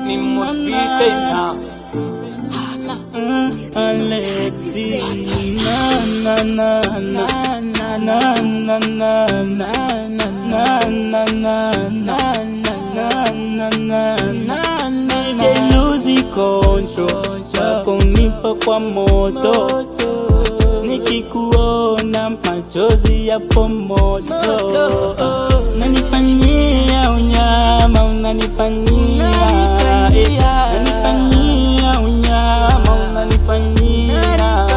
Ni must be tena. Alexi, na na na na na na na na na na na na na na na na na lose control, wako nipo kwa moto, nikikuona machozi yapo moto, unanifanyia unyama, unanifanyia unanifanyia unyama, unanifanyia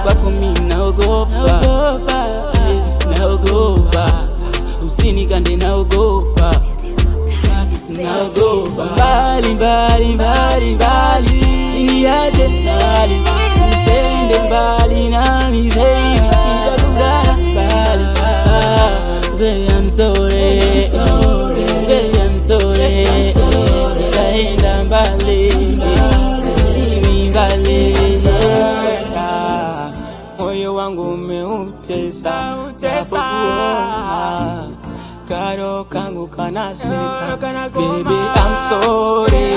kwako mimi naogopa, naogopa, usinikande, naogopa, naogopa, mbali mbali mbali mbali, usiniache mbali, usende mbali nami baby, nitakugana mbali. Ah, baby I'm sorry, baby I'm sorry, sitaenda mbali, mimi mbali. Moyo wangu umeutesa, napokuona karo kangu kanasita. Baby I'm sorry,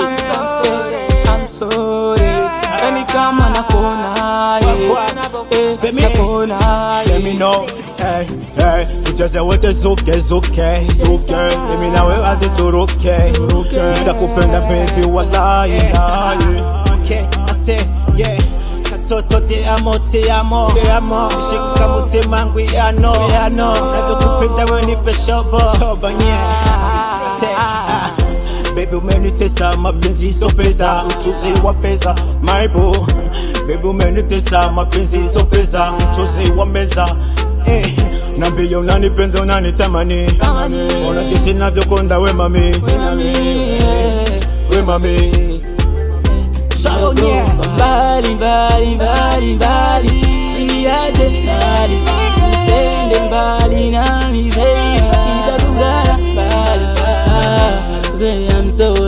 I'm sorry. Yani kama nakona, nakona. Let me know, hey, hey, tucheze wote zuke zuke zuke, mimi na wewe hadi turuke, nitakupenda baby wallahi. Okay, I say, yeah. Katoto te amo, te amo, te amo. Shika mutima ngwiano, ngwiano. Navyokupenda wewe nipe shobo, shobo, yeah. I say, ah. Baby umenitesa, mapenzi so pesa, uchuzi wa fedha, my boo. Baby umenitesa, mapenzi so pesa, uchuzi wa meza. Eh, nambie unanipenda, unanitamani, ona jinsi navyokonda we mami, we mami. Mbali mbali mbali mbali, usiniache mbali, usende mbali nami baby, nitakugana mbali. Ah, baby I'm sorry.